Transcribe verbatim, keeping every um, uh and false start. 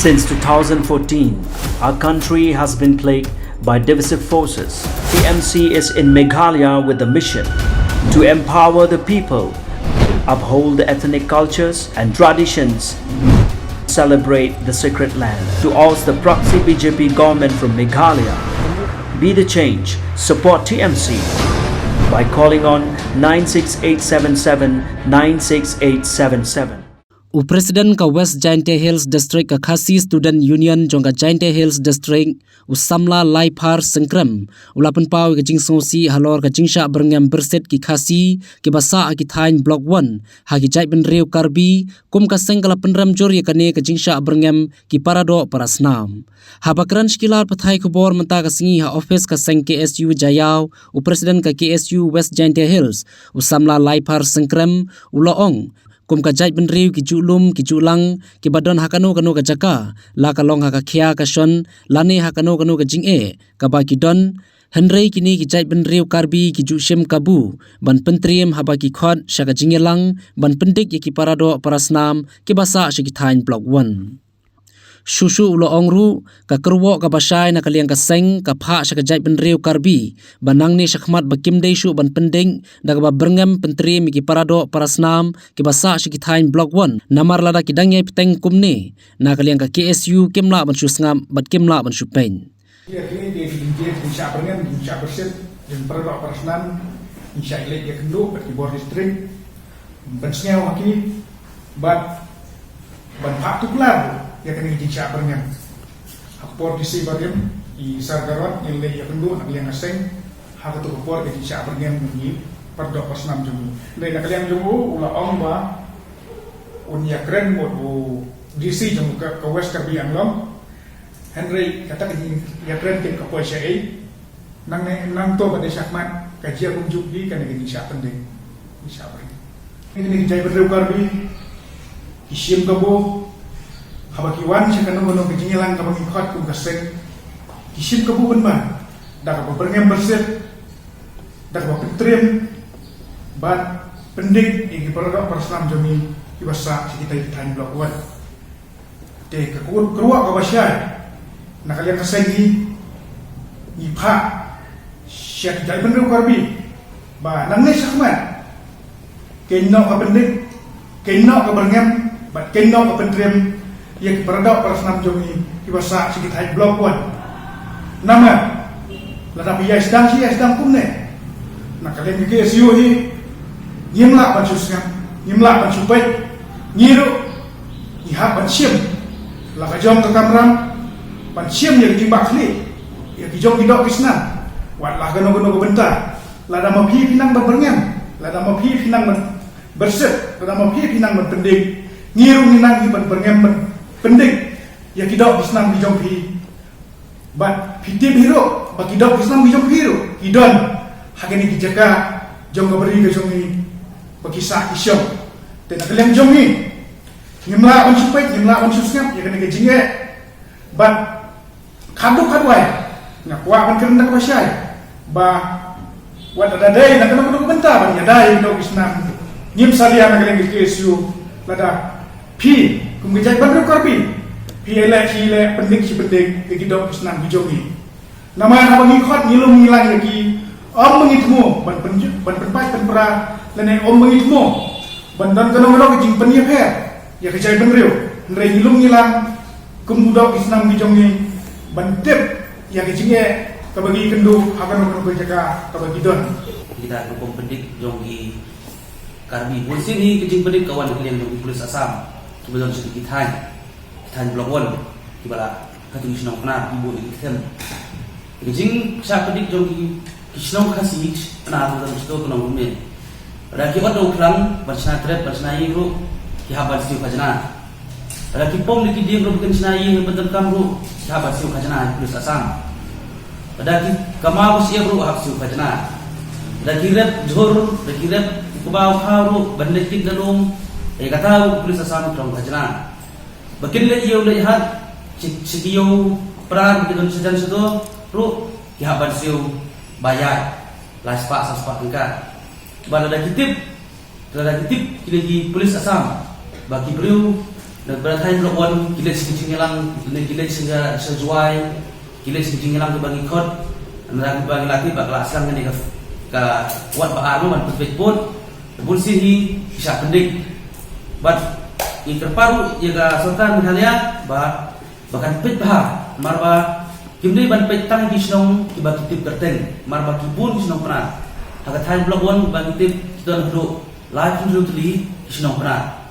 Since two thousand fourteen, our country has been plagued by divisive forces. T M C is in Meghalaya with the mission to empower the people, uphold the ethnic cultures and traditions, celebrate the sacred land. To oust the proxy B J P government from Meghalaya, be the change, support T M C by calling on nine six eight seven seven nine six eight seven seven. U President ka West Jaintia Hills District ka Khasi Student Union jong ka Jaintia Hills District, u samla Laiphar Sengkrem, u la pynpaw ïa ka jingsngewsih halor ka jingshah byrngem byrsit ki Khasi kiba sah ha ki thaiñ Block One ha ki jaitbynriew Karbi, kum ka seng ka la pynrem jur ïa kane ka jingshah byrngem ki paradoh parasnam. Haba kren sha ki lad pathai khubor mynta ka sngi ha ophis ka seng K S U Jaïaw, u President ka K S U West Jaintia Hills, u samla Laiphar Sengkrem, u la ong, kum ka jaitbynriew ki ju lum ki ju lang kiba don ha kano kano ka jaka, la ka long ha ka khia ka shon lane ha kano kano ka jingeh kaba ki don, hynrei kine ki jaitbynriew Karbi ki ju shim kabu ban pyntriem haba ki khot sha ka jingïalang ban pyndik ïa ki paradoh parasnam kiba sah sha ki thaiñ Block One. Shuh shuh u la ong ruh, ka kyrwoh kaba shai na ka liang ka seng ka phah sha ka jaitbynriew Karbi ba nangne shakhmat ba kim dei shuh ban pyndik da kaba byrngem pyntriem ïa ki paradoh parasnam kiba sah sha ki thaiñ Block One, namar lada ki dang ïai bteng kumne na ka liang ka K S U kim lah ban shu sngap bad kim lah ban shu peit. Ïa kine ki jingshah byrngem, jingshah byrsit, jingpyrdok pyrsnam, jingshah ïaleh ïakynduh bad ki bor district, ban sngew ha ki bad ban phah tuklar ïa kane ka jingshah byrngem. Ha ka por D C barim, i Sir Garod, i leh ïakynduh na ka liang ka seng ha kato ka por ka jingshah byrngem jong ngi, pyrdok pyrsnam jong ngi. Hynrei na ka liang jong u, u la ong ba un ïakren mut u D C jong ka, ka West Karbi Anglong. Hynrei kata ka jingïakren ka poi shaei. Nangne, nangto ba dei shakhmat ka jia kumjuh hi kane ka jingshah pyndeng, jingshah byrngem. Kine ki jaitbynriew Karbi ki shim kabu, haba ki wan sha kano kano ka jingïalang kaba ngi khot kum ka seng, ki shim kabu ban wan da kaba byrngem byrsit, da kaba pyntriem bad pyndik ïa ki paradoh parasnam jong ngi kiba sah sha kita ki thaiñ Block One. Te ka kyrwoh kaba shai na ka liang ka seng ngi, ngi phah sha ki jaitbynriew Karbi ba nangne shakhmat kin noh ka pyndik, kin noh ka byrngem bad kin noh ka pyntriem ïa ki paradoh parasnam jong ngi kiba sah sha ki thaiñ Block One. Namar lada phi ïai sdang shi ïai sdang kumne, na ka liang ka K S U hi, ngim lah ban shu sngap, ngim lah ban shu peit, ngi ruh ngi hap ban shim la ka jong ka kamram, ban shim ïa ka jingbakla ïa ki jong ki doh ki snam. Wat la kano kano ka bynta, lada ma phi phi nang ban byrngem, lada ma phi phi nang ban byrsit, lada ma phi phi nang ban pyndik, ngi ruh ngi nang hi ban byrngem ban pyndik ïa ki doh ki snam ki jong phi. Bad phi tip hi ruh ba ki doh ki snam ki jong phi ruh ki don ha kine ki jaka jong ka bri ka jong ngi ba ki sah ki shong. Te na ka liang jong ngi, ngim lah ban shu peit, ngim lah ban shu sngap ïa kane ka jingeh. Bad khadduh khadwai nga kwah ban kren da kaba shai ba wat lada dei na kano kano ka bynta ban ïada ïa ki doh ki snam, ngim salia na ka liang ka K S U. Lada phi kum ka jaitbynriew Karbi phi ïaleh shi ïaleh, pyndik shi pyndik ïa ki doh ki snam ki jong ngi. Namar haba ngi khot ngi lum ngi lang ïa ki, ym ba ngi thmu ban pyn, ban pynpait pynpra lane ym ba ngi thmu ban don kano kano ka jingpynïapher ïa ka jaitbynriew. Hynrei ngi lum ngi lang kum u doh ki snam ki jong ngi ban tip ïa ka jingeh kaba ngi kynduh ha kano kano ka jaka kaba ngi don. Kita ka rukom pyndik jong ki Karbi. Bun sien hi ka jingpyndik ka wan na ka liang jong ki pulit Assam kiba don sha ki thaiñ, ki thaiñ Block One, kiba la, katto ki shnong Pnar, ki bun ki kthem. Ka jingshah pyndik jong ki, ki shnong Khasi Pnar, ka don sha to ka nong Rumen. Lada ki ot da u khlam ban shna trep, ban shna ïing ruh, ki hap ban siew khajna. Lada ki pom da ki dieng ruh ba kin shna ïing ban donkam ruh, ki hap ban siew khajna ïa ki pulit Assam. Lada ki kamai ba syiap ruh hap siew khajna. Lada ki rep jhur, lada ki rep u kba u khaw ruh ban leit kit na lum, ïa kata ruh ki pulit Assam ki long khajna. Ba kin leit ïew leit hat, shi, shi taïew pran ki don shajan shato ruh, ki hap ban siew ba ïaid lai spah saw spah tyngka. Ba lada ki tip, lada ki tip kine ki pulit Assam ba ki briew Na bad thaiñ Block One ki leit sha ki jingïalang, ki leit sha, sha Jowai, ki leit sha ki jingïalang kiba ngi khot. Na kiba ngi la tip ba ka la sdang kane ka, ka wat ba ar mo ban pynpeit pud. Bun sien hi ki shah pyndik. Bad ngi kyrpad ruh ïa ka sorkar Meghalaya ba, ba kan peit bha, namar ba kim dei ban peit tang ki shnong kiba ki tip kyrteng, namar ba ki bun ki shnong Pnar. Ha ka thaiñ Block One ba ngi tip ki don haduh laiphew hynriew tylli ki shnong Pnar.